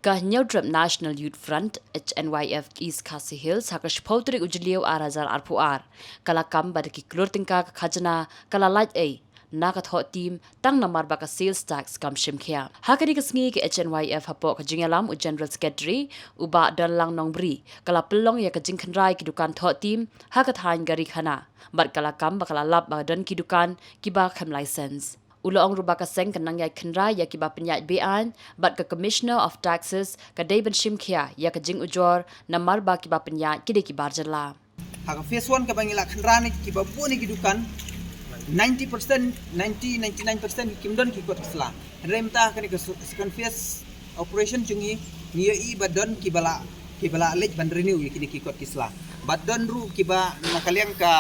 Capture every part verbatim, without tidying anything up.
Ka Hynñiewtrep National Youth Front, H N Y F East Khasi Hills, ha ka shiphew tarik u Jylliew ar hajar arphew ar, ka la kam ba da ki klur tyngka ka khajna ka la lait ei na ka thoh tim tang namar ba ka sales tax kam shim khia. Ha kane ka sngi ka H N Y F hapoh ka jingïalam u General Secretary u Bah Donlang Nongbri ka la pynlong ïa ka jingkhynra ïa ki dukan thoh tim ha ka thaiñ Garikhana bad ka la kam ba ka la lap ba don ki dukan kiba khlem license. U la ong ruh ba ka seng kan nang ïaid khynra ïa kiba pynïaid be-aiñ bad ka Commissioner of Taxes ka dei ban shim khia ïa ka jingujor namar ba kiba pynïaid ki dei ki bar jylla. Ha ka phase one kaba ngi la khynra ne kiba bun ne ki dukan, ninety percent, ninety, ninety-nine percent kim don ki kot ki sla. Hynrei mynta kane ka second phase operation jong ngi, ngi ïohi ba don kiba la, kiba la leit ban renew ïa kine ki kot ki sla. Bad don ruh kiba na ka liang ka,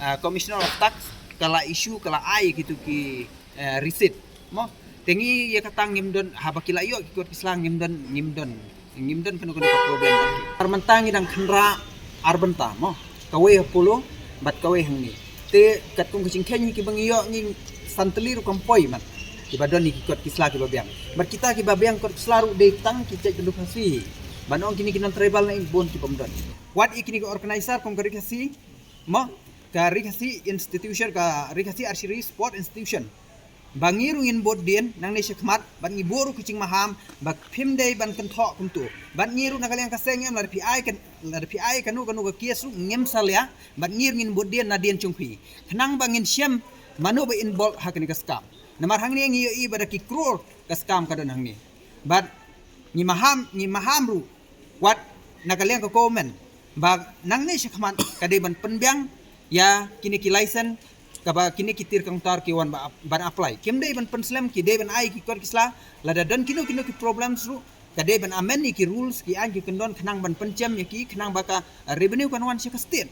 ah, Commissioner of Tax ka la issue, ka la ai kitu ki, eh, receipt. Mo, te ngi ïa kata ngim don, haba ki la ïoh ki kot ki sla ngim don, ngim don, ngim don kano kano ka problem. Ar mynta ngi dang khynra ar bynta mo, kawei ha Polo bad kawei hangne. Te katkum ka jingkheiñ kiba ngi ïoh ngi san tylli ruh kam poi mat kiba don ïa ki kot ki sla kiba biang. Bad kita kiba biang kot ki sla ruh dei tang ki jaitbynriew Khasi. Ban ong kine ki non tribal ne bun kibym don. Wat ïa kine ki organizer kum ka Ri Khasi mo, ka Ri Khasi institution, ka Ri Khasi Archery Sport Institution. Ba ngi ruh ngin bud dien nangne shakhmat bad ngi buh ruh ka jingmaham ba phim dei ban kynthoh kumtu. Bad ngi ruh na ka liang ka seng em, lada phi ai kan, lada phi ai kano kano ka case ruh ngim salia bad ngi ruh ngin bud dien na dien jong phi. Khnang ba ngin shem mano ba involve ha kane ka scam. Namar hangne ngi ïohi ba da ki crore ka scam ka don hangne. Bad ngi maham, ngi maham ruh wat na ka liang ka government ba nangne shakhmat ka dei ban pynbiang ïa kine ki license kaba kine ki tir counter ki wan ba, ban apply. Kim dei ban pynslem, ki dei ban ai ki kot ki sla. Lada don kino kino ki problems ruh ka dei ban amend ïa ki rules, ki aiñ ki kyndon khnang ban pynjem ïa ki, khnang ba ka revenue kan wan sha ka state.